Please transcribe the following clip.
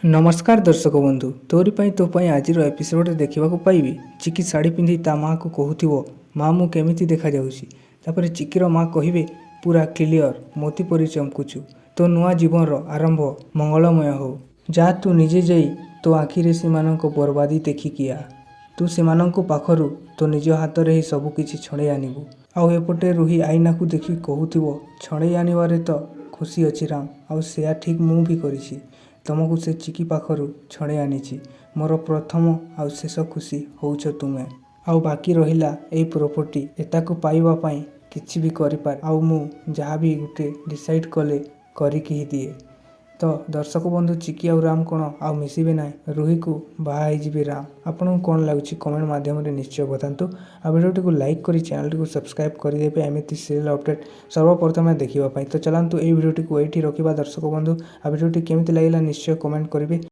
ନମସ୍କାର ଦର୍ଶକ ବନ୍ଧୁ, ତୋରି ପାଇଁ ତୋ ପାଇଁ ଆଜିର ଏପିସୋଡ଼ରେ ଦେଖିବାକୁ ପାଇବେ, ଚିକି ଶାଢ଼ୀ ପିନ୍ଧି ତା ମାଆକୁ କହୁଥିବ, ମା ମୁଁ କେମିତି ଦେଖାଯାଉଛି? ତାପରେ ଚିକିର ମା କହିବେ, ପୁରା କ୍ଲିଅର ମୋତି ପରି ଚମକୁଛୁ, ତୋ ନୂଆ ଜୀବନର ଆରମ୍ଭ ମଙ୍ଗଳମୟ ହଉ। ଯା, ତୁ ନିଜେ ଯାଇ ତୋ ଆଖିରେ ସେମାନଙ୍କ ବର୍ବାଦି ଦେଖିକି ଆ। ତୁ ସେମାନଙ୍କ ପାଖରୁ ତୋ ନିଜ ହାତରେ ହିଁ ସବୁକିଛି ଛଡ଼େଇ ଆଣିବୁ। ଆଉ ଏପଟେ ରୁହି ଆଇନାକୁ ଦେଖି କହୁଥିବ, ଛଡ଼େଇ ଆଣିବାରେ ତ ଖୁସି ଅଛି ରାମ, ଆଉ ସେୟା ଠିକ୍ ମୁଁ ବି କରିଛି। ତମକୁ ସେ ଚିକି ପାଖରୁ ଛଡ଼େଇ ଆଣିଛି। ମୋର ପ୍ରଥମ ଆଉ ଶେଷ ଖୁସି ହେଉଛ ତୁମେ। ଆଉ ବାକି ରହିଲା ଏଇ ପ୍ରପର୍ଟି, ଏତାକୁ ପାଇବା ପାଇଁ କିଛି ବି କରିପାରେ। ଆଉ ମୁଁ ଯାହା ବି ଗୋଟେ ଡିସାଇଡ଼୍ କଲେ କରିକି ହିଁ ଦିଏ। ତ ଦର୍ଶକ ବନ୍ଧୁ, ଚିକି ଆଉ ରାମ କ'ଣ ଆଉ ମିଶିବେ ନାହିଁ? ରୁହିକୁ ବାହା ହେଇଯିବେ ରାମ? ଆପଣଙ୍କୁ କ'ଣ ଲାଗୁଛି, କମେଣ୍ଟ ମାଧ୍ୟମରେ ନିଶ୍ଚୟ ବତାନ୍ତୁ। ଆଉ ଭିଡ଼ିଓଟିକୁ ଲାଇକ୍ କରି ଚ୍ୟାନେଲଟିକୁ ସବସ୍କ୍ରାଇବ୍ କରିଦେବେ ଏମିତି ସିରିଏଲ୍ ଅପଡ଼େଟ୍ ସର୍ବପ୍ରଥମେ ଦେଖିବା ପାଇଁ। ତ ଚାଲନ୍ତୁ, ଏଇ ଭିଡ଼ିଓଟିକୁ ଏଇଠି ରଖିବା ଦର୍ଶକ ବନ୍ଧୁ। ଆଉ ଭିଡ଼ିଓଟି କେମିତି ଲାଗିଲା, ନିଶ୍ଚୟ କମେଣ୍ଟ କରିବେ।